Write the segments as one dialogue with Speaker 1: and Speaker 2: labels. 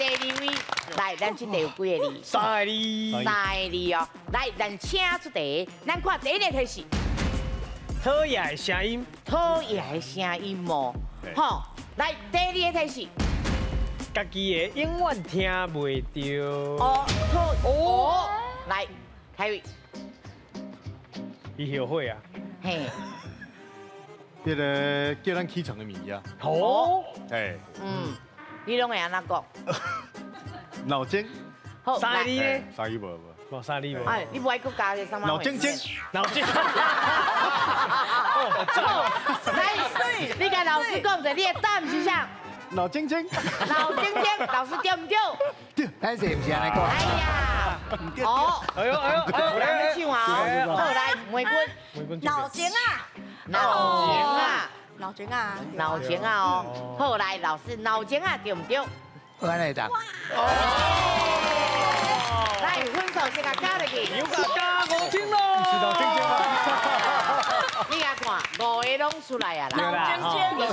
Speaker 1: 二位，來，咱這題有幾个字？
Speaker 2: 三个字。
Speaker 1: 三个字哦。來，咱請出題，咱看第一个提示。
Speaker 2: 討厭的聲音。
Speaker 1: 討厭的聲音哦，好，來，第二个提示。
Speaker 2: 家己的永遠聽袂著。
Speaker 1: 哦，討哦，來，凱宇。
Speaker 2: 伊後悔啊。
Speaker 1: 嘿。
Speaker 3: 彼个叫咱起床的物件。
Speaker 2: 哦。
Speaker 3: 哎。
Speaker 1: 你攏會按怎講？
Speaker 3: 腦筋。
Speaker 1: 好，
Speaker 2: 三個字呢？
Speaker 3: 三個無無。
Speaker 2: 無三個字無。
Speaker 1: 哎，你無愛閣加個啥物？
Speaker 3: 腦精精。
Speaker 2: 腦筋。
Speaker 1: 來，你共老師講者，你的答案是啥？
Speaker 3: 腦精精。
Speaker 1: 腦精精，老師對毋對？
Speaker 3: 對。
Speaker 4: 但是毋是按呢講？
Speaker 1: 哎呀。哦。
Speaker 2: 哎呦哎呦，
Speaker 1: 有人欲搶啊！好，來，玫瑰。
Speaker 5: 腦筋啊！
Speaker 1: 腦筋啊！
Speaker 5: 腦筋啊！
Speaker 1: 腦筋啊哦。好，來，老師，腦筋啊，對毋對？
Speaker 4: 我來答。
Speaker 1: 來，分數先共加入去。
Speaker 2: 又共加5000咯。
Speaker 3: 是腦精精嗎？
Speaker 1: 你共看，五个攏出來啊啦。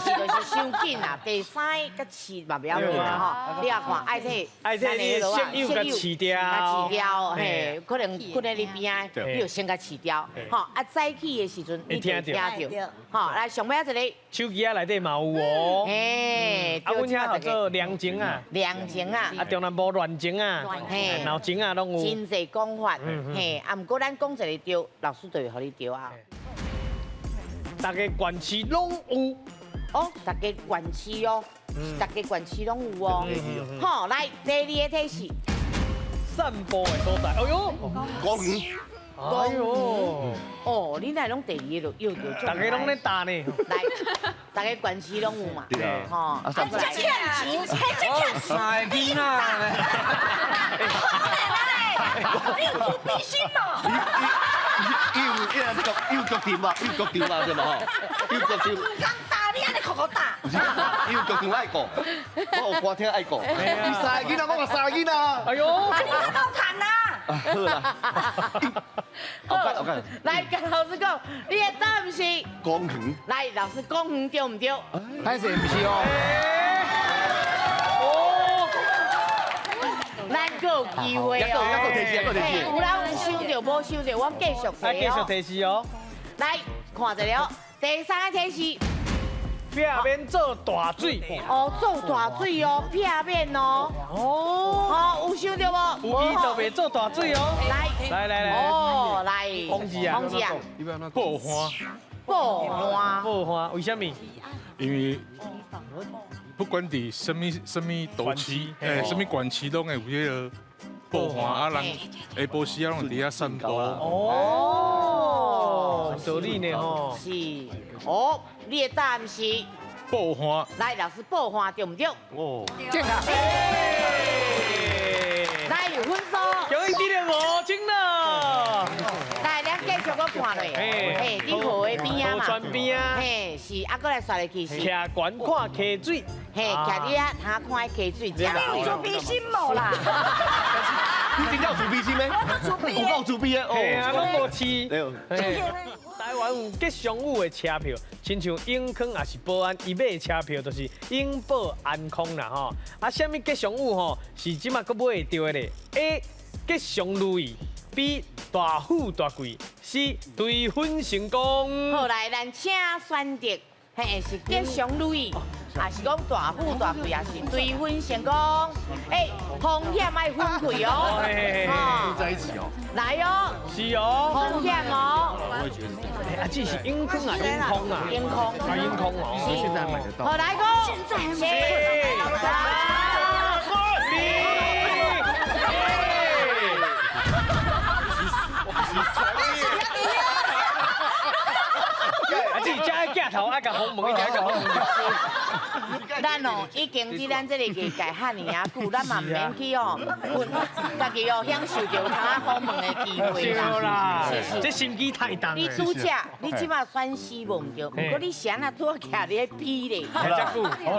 Speaker 1: 其實就是傷緊啦，第三个佮飼嘛袂要緊啦吼。你共看，愛提
Speaker 2: 愛提你的室友共飼掉，
Speaker 1: 共飼掉，嘿，可能睏佇你邊仔，你就先共飼掉，吼。啊，早起的時陣你就聽著，吼。來，上尾仔一个。
Speaker 2: 手機仔內底嘛有哦。
Speaker 1: 嘿，
Speaker 2: 啊，阮遐叫做涼情啊。
Speaker 1: 涼情啊。
Speaker 2: 啊，中南部亂情啊，
Speaker 1: 嘿，
Speaker 2: 鬧情啊，攏有。
Speaker 1: 真濟講法，嘿，啊，毋過咱講一个對，老師就會予你對啊。
Speaker 2: 逐个縣市攏有。
Speaker 1: 哦，逐个縣市哦，逐个縣市攏有哦。好，來，第二个提示。
Speaker 2: 散步的所在，哎喲，
Speaker 6: 公園。
Speaker 2: 哎喲，
Speaker 1: 哦，你哪攏第二个就又著。
Speaker 2: 逐个攏咧答呢。
Speaker 1: 來，逐个縣市攏有嘛？
Speaker 6: 對啊。
Speaker 1: 吼，啊，
Speaker 5: 這欠錢，這欠
Speaker 7: 三个囡仔。
Speaker 5: 你有慈悲心無？
Speaker 6: 有決定嘛？有決定嘛？對嘛？吼，有決定。
Speaker 5: 毋通打你，按呢扣扣打。
Speaker 6: 有決定愛顧，我有歌聽愛顧。
Speaker 3: 你三個囡仔，我嘛三個囡仔。
Speaker 2: 哎喲，
Speaker 5: 啊你較夠趁啊！
Speaker 6: 好啦。
Speaker 1: 好，來，共老師講，你的答案是？
Speaker 6: 公園。
Speaker 1: 來，老師，公園對毋對？
Speaker 4: 歹勢毋是哦。
Speaker 2: 哦。
Speaker 1: 咱閣有機會哦。
Speaker 6: 猶閣提示，猶閣提示。
Speaker 1: 有人有收著，無收著，我繼續提哦。
Speaker 2: 繼續提示哦。
Speaker 1: 來，看一下哦，第三個提示。
Speaker 2: 避免做大水。
Speaker 1: 哦，做大水哦，避免哦。哦。好，有收著無？
Speaker 2: 有伊就袂做大水哦。
Speaker 1: 來，
Speaker 2: 來來來。
Speaker 1: 哦，來。
Speaker 2: 王子啊。
Speaker 1: 王子啊。
Speaker 8: 報花。
Speaker 1: 報花。
Speaker 2: 報花，為啥物？
Speaker 8: 因為不管佇啥物啥物都市，欸，啥物縣市，攏會有彼个報花啊，人下晡時啊，攏佇遐散步。
Speaker 2: 哦，道理呢吼。
Speaker 1: 是。哦，你的答案是？
Speaker 8: 報花。
Speaker 1: 來，老師，報花對毋對？
Speaker 6: 哦。
Speaker 4: 正確。
Speaker 1: 來，分數。
Speaker 2: 恭喜得了5000啦！
Speaker 1: 來，咱繼續閣看落，嘿，佇河的邊仔嘛，
Speaker 2: 河川邊啊，
Speaker 1: 嘿，是，啊，閣來刷落去是。
Speaker 2: 徛懸看溪水，
Speaker 1: 嘿，徛佇遐通看溪水，
Speaker 5: 你有慈悲心無啦？
Speaker 6: 你真正有慈悲心咩？
Speaker 5: 我足慈悲
Speaker 6: 有夠慈悲的哦。
Speaker 2: 嘿啊，攏無飼。
Speaker 6: 對。
Speaker 2: 台灣有吉祥物的車票，親像永康抑是保安，伊買的車票就是永保安康啦吼。啊，啥物吉祥物吼是這馬閣買會著的咧？A 吉祥如意，B 大富大貴，C 追婚成功。
Speaker 1: 好，來，咱請選擇，嘿，是吉祥如意，抑是講大富大貴，抑是追婚成功？欸，風險愛分開哦，
Speaker 3: 在一起哦。
Speaker 1: 來哦，
Speaker 2: 是哦，
Speaker 1: 風險哦。
Speaker 3: 我也覺得是這樣。
Speaker 2: 啊，這是永康啊，永康啊，
Speaker 1: 永康，
Speaker 2: 啊，永康哦。
Speaker 3: 現在買得到。
Speaker 1: 好，來個，
Speaker 5: 現在還買得到。
Speaker 2: 三、二、一。啊，這遮的鏡頭愛共訪問，一定愛共訪問。
Speaker 1: 咱哦已經佇咱這個藝界遐爾仔久，咱嘛毋免去哦，家己哦享受著有通仔訪問的機會
Speaker 2: 啦。是是，這心機太重。
Speaker 1: 你拄則，你這馬選 C 無毋對，毋過你是按怎拄仔徛佇咧比咧？
Speaker 3: 我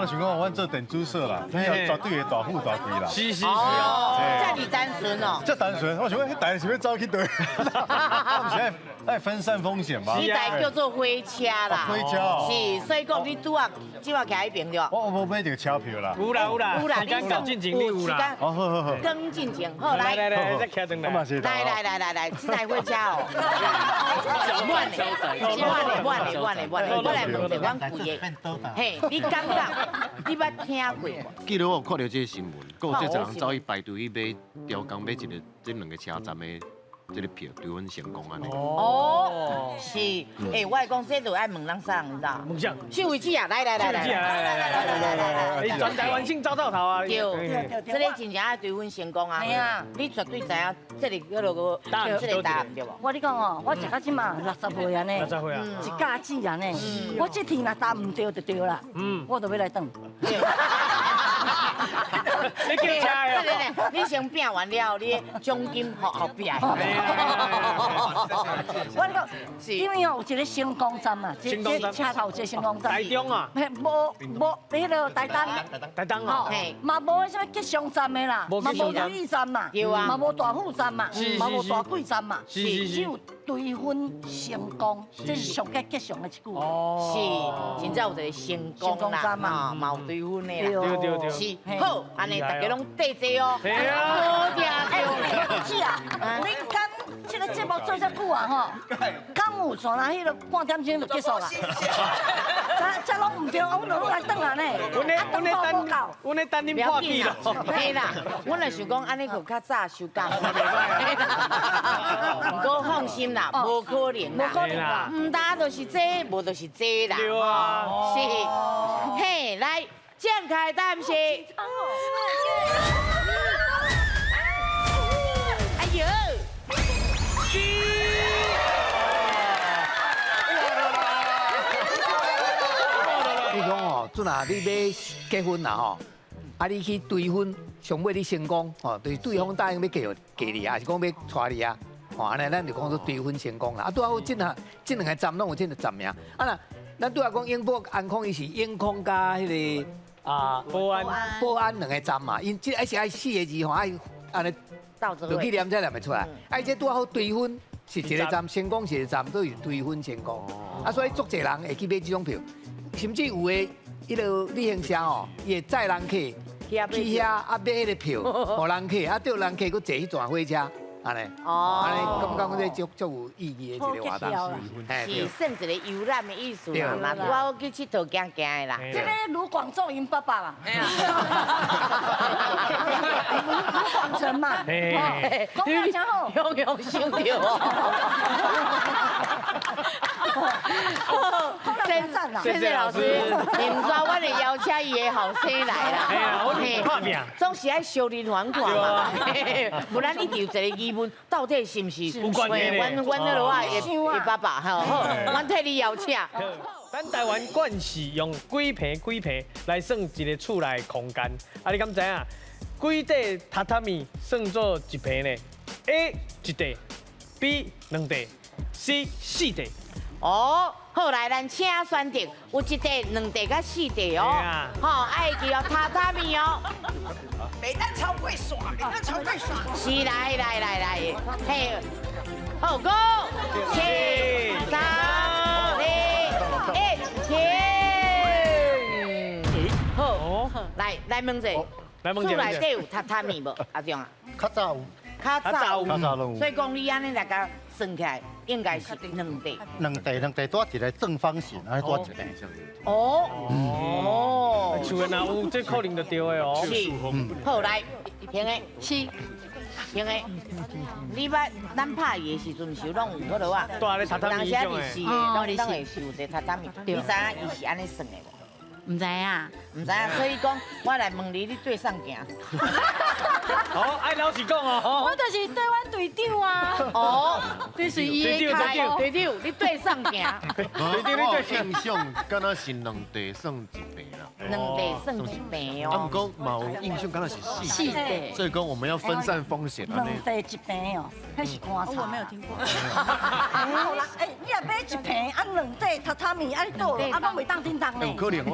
Speaker 3: 就想講，阮做電子社啦，絕對會大富大貴啦。
Speaker 2: 是是是。
Speaker 1: 哦，遮爾單純哦。
Speaker 3: 這單純，我想講，彼台是欲走去佗位？我毋是愛分散風險嗎？
Speaker 1: 彼台叫做火車啦。
Speaker 3: 火車。
Speaker 1: 是，所以講你拄仔這馬徛彼邊對無？
Speaker 3: 我無買著車票啦。
Speaker 2: 有啦有啦，
Speaker 1: 有啦，
Speaker 2: 時間到進前你有啦。
Speaker 3: 哦，好好好。
Speaker 1: 更進前，好來。
Speaker 2: 來來來，再徛轉來。
Speaker 1: 來來來來來，這台火車哦，滿的，滿的，滿的，滿的，滿的，我來問一下阮幾个，嘿，你感覺你捌聽過無？
Speaker 6: 記得我有看著這個新聞，閣有這濟人走去排隊去買，超工買一個這兩個車站的這個票，對阮成功按呢。
Speaker 1: 哦，是，欸，我來講這就愛問人啥，你知道？
Speaker 2: 問啥？
Speaker 1: 秀慧姊啊，來來來來來來來來來來，
Speaker 2: 你全台灣省走透透啊！
Speaker 1: 對，這个真正愛追婚成功啊！你絕對知影，這个叫做這個答案對無？
Speaker 5: 我跟你講哦，我食到這馬60歲按呢，60
Speaker 2: 歲啊，
Speaker 5: 一家子按呢，我這天若答毋對就對啦，我就欲來轉。
Speaker 2: 你叫車
Speaker 1: 啊？你先拼完了，你獎金予後壁。
Speaker 5: 我跟你講，因為哦有一個成功站啊，這車頭有一個成功站。
Speaker 2: 台中啊？
Speaker 5: 嘿，無無，彼個台東。
Speaker 2: 台東啊。
Speaker 5: 嘛無啥物吉祥站的啦，嘛無如意站嘛，嘛無大富站嘛，嘛無大貴站嘛，只有追婚成功，這是上較吉祥的一句。
Speaker 1: 是，真正有一個成功啦，嘛有追婚的啦。
Speaker 2: 對對對。
Speaker 1: 是，好，按呢大家攏對坐哦。
Speaker 2: 對啊。
Speaker 1: 好聽著。
Speaker 5: 是啊，恁敢這個節目做這久啊吼，敢有像那彼个半點鐘就結束啦？這攏毋對，阮就攏來轉啊呢。
Speaker 2: 阮咧等，阮咧等恁破紀咯。
Speaker 1: 嘿啦，阮若想講按呢閣較早收工。毋過放心啦，無可能啦，
Speaker 5: 無可能啦，
Speaker 1: 毋答就是這，無就是這啦。
Speaker 2: 對啊。
Speaker 1: 是，嘿，來，正確答案是。哎呦！
Speaker 4: 你講哦，陣啊，你欲結婚啦吼，啊你去追婚，上尾你成功吼，就是對方答應欲嫁嫁你，還是講欲娶你啊？吼，按呢咱就講做追婚成功啦。啊，拄好這兩個站攏有這個站名。啊若，咱拄仔講永保安康，伊是永康佮彼個啊
Speaker 2: 保安
Speaker 4: 保安兩個站嘛，𪜶這愛是愛四個字吼，愛按呢落去念才念會出來。啊，這拄好追婚是一個站，成功是一個站，都是追婚成功。啊，所以足濟人會去買這種票。甚至有的彼个旅行社吼，伊會載人客去遐啊買彼个票，予人客啊，著人客閣坐彼段火車，按呢，按呢感覺講這足足有意義的一個活動，
Speaker 1: 是算一個遊覽的意思啦，嘛拄好去𨑨迌行行的啦。
Speaker 5: 這个盧廣仲𪜶爸爸嘛，盧廣成嘛，講得真好，
Speaker 1: 雄雄想著哦。謝謝老師，你毋知阮會邀請伊的後生來啦。總是愛相認還看嘛，無咱一定有一個疑問，到底是毋是？
Speaker 2: 有關係
Speaker 1: 阮阮彼落仔的爸爸，吼，好，阮替你邀請。
Speaker 2: 咱台灣慣是用幾坪幾坪來算一個厝內空間，啊，你敢知影？幾塊榻榻米算做一坪呢？A 一塊，B 兩塊，C 四塊。
Speaker 1: 哦，好來，咱請選擇，有一塊、兩塊佮四塊哦。好，愛記哦，榻榻米哦。
Speaker 7: 袂當超過線，袂當超過線。
Speaker 1: 是，來來來來，嘿，好，五、四、三、二、一，停。好，來來問者，
Speaker 2: 來問者，
Speaker 1: 厝內底有榻榻米無？阿中啊？
Speaker 3: 較早有，
Speaker 1: 較早有，
Speaker 3: 較早攏有。
Speaker 1: 所以講你按呢來共算起來，應該是兩塊。
Speaker 3: 兩塊兩塊，拄一個正方形，按呢拄一塊。
Speaker 1: 哦哦，
Speaker 2: 厝的若有，這可能就對的哦。
Speaker 1: 是，好來，兄的，
Speaker 9: 是，
Speaker 1: 兄的，你捌咱拍伊的時陣，是攏有彼落啊？
Speaker 2: 蹛咧榻榻米
Speaker 1: 有當時啊，歷史的，攏會是有一个榻榻米。你知影伊是按呢算的無？
Speaker 9: 毋知影，
Speaker 1: 毋知影，所以講我來問你，你對啥行？
Speaker 2: 好，愛老實講哦。
Speaker 9: 我就是對阮隊長啊。
Speaker 1: 哦，
Speaker 9: 就是伊的腳。
Speaker 1: 隊長，你對啥行？
Speaker 2: 隊長，你對
Speaker 6: 印象敢若是兩塊算一坪啦。
Speaker 1: 兩塊算一坪哦。
Speaker 6: 啊，毋過嘛有印象敢若是四塊，所以講我們要分散風險。
Speaker 5: 兩塊一坪哦，彼是觀察。
Speaker 9: 我沒有聽過。
Speaker 5: 好啦，欸，你若買一坪啊，兩塊榻榻米啊，你倒啊，攏袂當叮當呢。
Speaker 6: 有可能，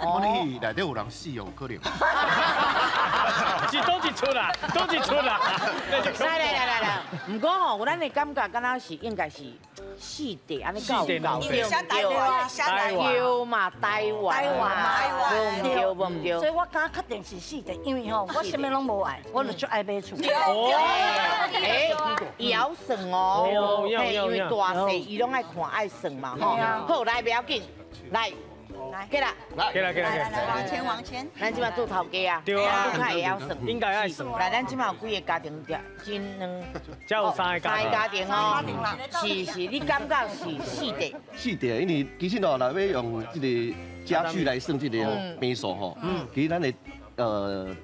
Speaker 6: 我那戲內底有人死哦，有可能。
Speaker 2: 是佗一一出啦？佗一出啦？
Speaker 1: 來來來來來，毋過吼，咱的感覺敢若是應該是四塊，按呢夠有夠對毋對啊？對嘛，台灣，
Speaker 5: 台灣
Speaker 1: 嘛，無毋對，無毋對。
Speaker 5: 所以我敢確定是四塊，因為吼，我啥物攏無愛，我就足愛買厝。
Speaker 1: 欸，伊曉算哦，因為大細伊攏愛看愛算嘛吼。好，來不要緊，來。來，過來，
Speaker 2: 過來，過來，
Speaker 7: 往前，往前。
Speaker 1: 咱這馬做頭家啊，
Speaker 2: 對啊，
Speaker 1: 都較會曉算，
Speaker 2: 應該愛算。
Speaker 1: 來，咱這馬有幾個家庭？真兩，
Speaker 2: 才有三個家
Speaker 1: 三個家庭哦。是是，你感覺是四塊？
Speaker 10: 四塊，因為其實哦，若欲用這個家具來算這個坪數吼，其實咱的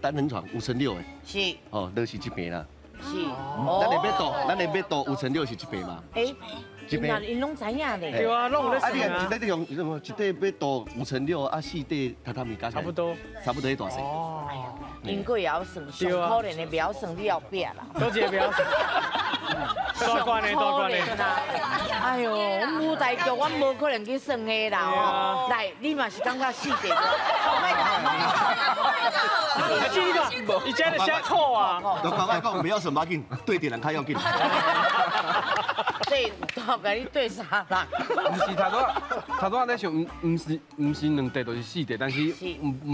Speaker 10: 單人床5乘6的，哦，都是一坪啦。咱的欲度，咱的欲度5乘6是一坪嘛。
Speaker 1: 欸，𪜶攏知影咧。
Speaker 2: 對啊，攏有咧算啊。
Speaker 10: 啊，你用一塊欲度5乘6啊，四塊榻榻米加起來，
Speaker 2: 差不多，
Speaker 10: 差不多彼大細。
Speaker 2: 哦，𪜶
Speaker 1: 閣會曉算，上可憐的袂曉算，你後壁啦。
Speaker 2: 佗一個袂曉算？大關的，大關的。
Speaker 1: 哎喲，舞台劇我無可能去算彼啦哦。來，你嘛是感覺四塊？
Speaker 2: 啊，這個，伊這咧寫苦啊。
Speaker 10: 我講講，袂曉算無要緊，對佇人較要緊。
Speaker 1: 所以大概你對啥啦？
Speaker 11: 毋是，頭拄仔，頭拄仔咧想，毋是兩塊就是四塊，但是毋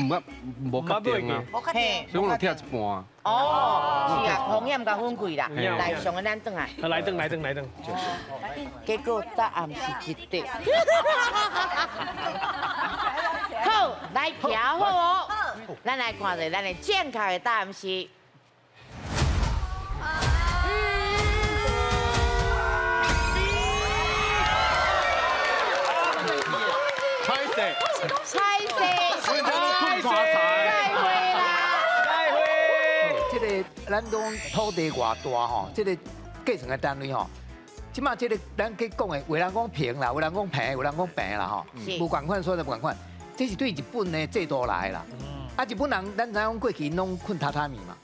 Speaker 11: 捌無確定啊，所以我就拆一半。
Speaker 1: 哦，是啊，風險共分開啦。來，上個咱轉來。
Speaker 2: 來轉來轉來轉。
Speaker 1: 結果答案是一塊。好，來徛好哦。咱來看著咱的正確的答案是。
Speaker 3: 彩色，
Speaker 1: 彩色，
Speaker 3: 彩色，
Speaker 1: 再會啦，
Speaker 2: 再會。
Speaker 4: 這個咱講土地偌大吼，這個計算的單位吼，這馬這個咱去講的，有人講坪啦，有人講坪，有人講坪啦吼，無仝款所在無仝款，這是對日本的制度來的啦。啊，日本人咱知影講過去𪜶攏睏榻榻米嘛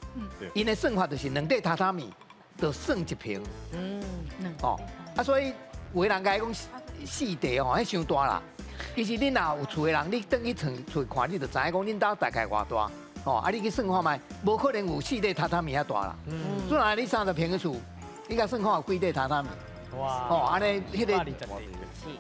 Speaker 4: ，𪜶的算法就是兩塊榻榻米就算一坪。哦，啊，所以有的人共伊講四塊吼，彼傷大啦。其實恁若有厝的人，你轉去厝厝看，你就知影講恁兜大概偌大。哦，啊，你去算看覓，無可能有四塊榻榻米遐大啦。雖然你30坪的厝，你共算看有幾塊榻榻米？
Speaker 2: 哇！
Speaker 4: 哦，按呢，彼個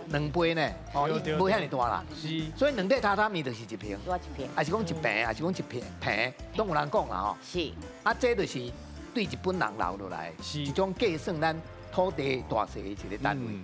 Speaker 4: 兩倍呢，哦，無遐爾大啦。
Speaker 2: 是。
Speaker 4: 所以兩塊榻榻米就是一坪。抑是講一坪，抑是講一坪坪，攏有人講啦吼。
Speaker 1: 是。
Speaker 4: 啊，這就是對日本人留落來，一種計算咱土地大細的一個單位。